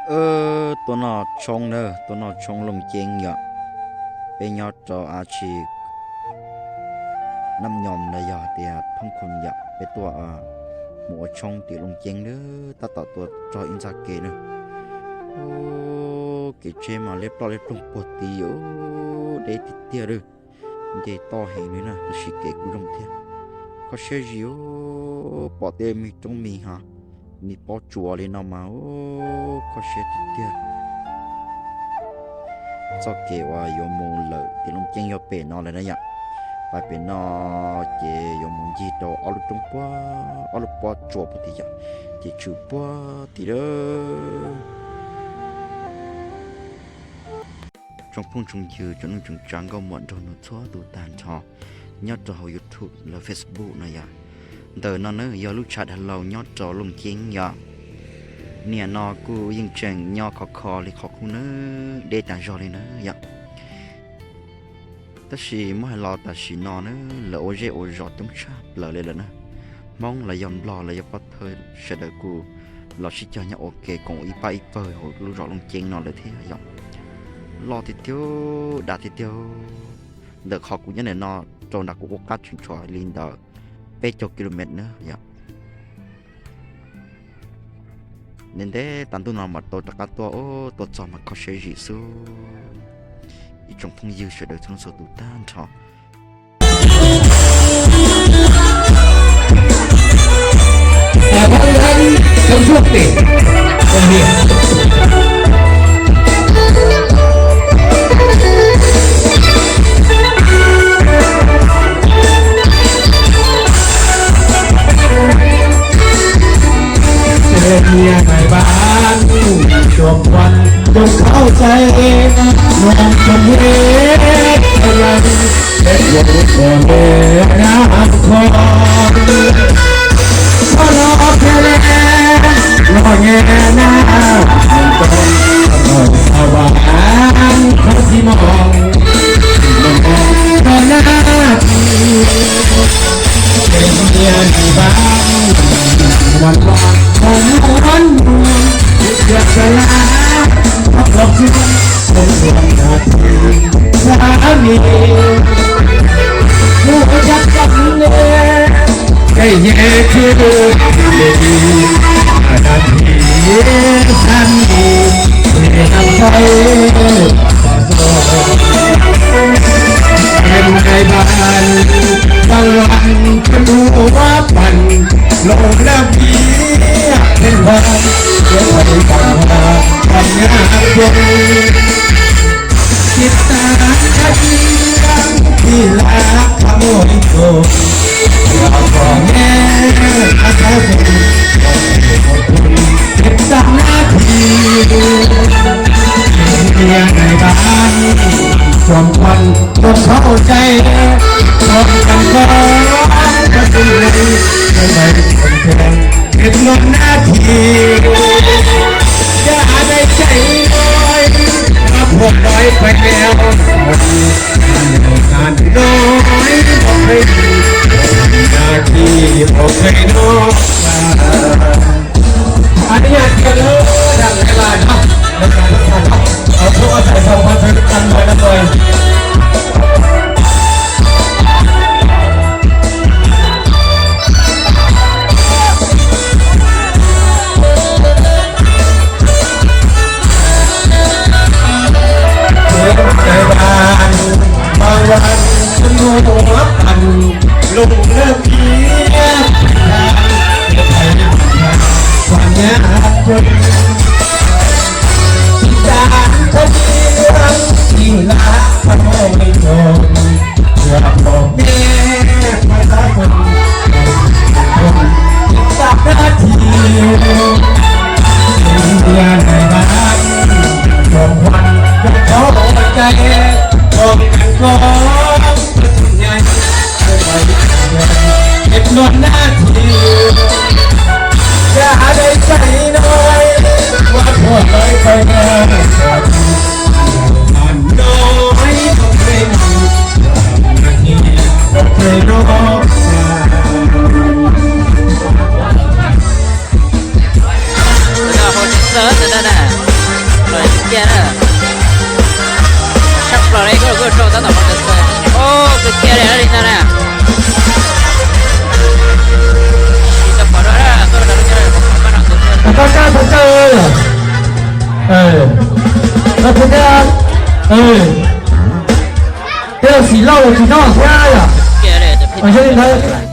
Tuaj noj tshoob na, tuaj noj tshoob Looj Ceeb yom. Peb nyob rau av tsi Nab Nyoos los yog tias Thoob Khu yom, peb tuaj mus ua tshoob tim Looj Ceeb na, tab tom tuaj txog ib ntxhab kev na. Kev tsheb mas liab ploj liab ploog puag tid, deb tiag tiag li. Nce toj heev li na, tab sis kev kuj zoo thiab. Kho siab zim, pom tej me roob mi ha, me pob tsuas li no mas kho siab tiag tiag. Txoj kev uas yuav mus lawm tim Looj Ceeb yog pem no lawm na yom. Pais pem no ces yuav mus ncig rau ob lub roob puag, ob lub pob tsuas puag tim yom, ces tshwm puag tim lawm. Tsoom phooj tsoom ywg, tsoom neej tsoom tsav nkauj muam nraug nus txhua tus tag nrho nyob rau hauv YouTube los Facebook no yom. Ntawm no na yog lub tshav dav hlau nyob rau Looj Ceeb yom. Niaj no kuj yeej tseem nyob khov kho li qhov qub na, deb tas zog li na yom. Tab sis muab hais los tam sim no na, lawv ua zej ua zos coob tshaj plaws li lawm na. Hmoob los yog Nplog los yog pov thawj sawv daws kuj los sib cog nyob ua ke koom ib pab ib pawg hauv lub zos Looj Ceeb no lawm thiab yom. Loj tiag tiag, dav tiag tiag. Ntawm qhov kuv nyob ntawm no rau nram kuv qub qab tseem tshuav li ntawm peb caug ki lo mev na yom. Ntev ntev tas ntuj no mam tau rov qab tuaj, tuaj txog mas kho siab zim xwb. Ib tsoom phooj ywg sawv daws txhua leej txhua tus tag nrho. Nyiaj nais npab tuam puag coob thaub cai, noog tsoom hiab thaij leej, peb yuav ua npe nab kho. Kho no khe le, no nyem nab, nto, nto, a, vas, kho tsis mog, kho nab tsis. Ces nyiaj nais npab, muas muas, muas muas, kuv tias sawv laj, ob peb xyoos, xyoo xyoo nas this, xab mis, kuv ua yaj koj xwb ne, kev nyem khwb, nas this, xab mis, es nas this, nais npab, pab vas, pab muab pab, loos laj kis, peb npab, peb pab, pab vas, pab nyab zoo. Tiv tas kab ib, tiv las qhov muag ib tug, yog koj neb qab qab zoo, tiv tas nab this, nyiaj nais npab, tuam puag coob thaub cai, tuam puag coob thaub cai, tuam puag coob thaub cai, es no nab this, yog nais cai no, nab puag noj pais meo, nab no, nab this, nab no. Anub nyaj tiag lawm, dag lawm, lawv txhais tau pab thawj tag nrho na. Ces nais npab, pab vas, pab muab pab, loos laj kis, pab nyab zoo. Ej, tej xim loj los tsis noj thiab yom. Yog li ntawd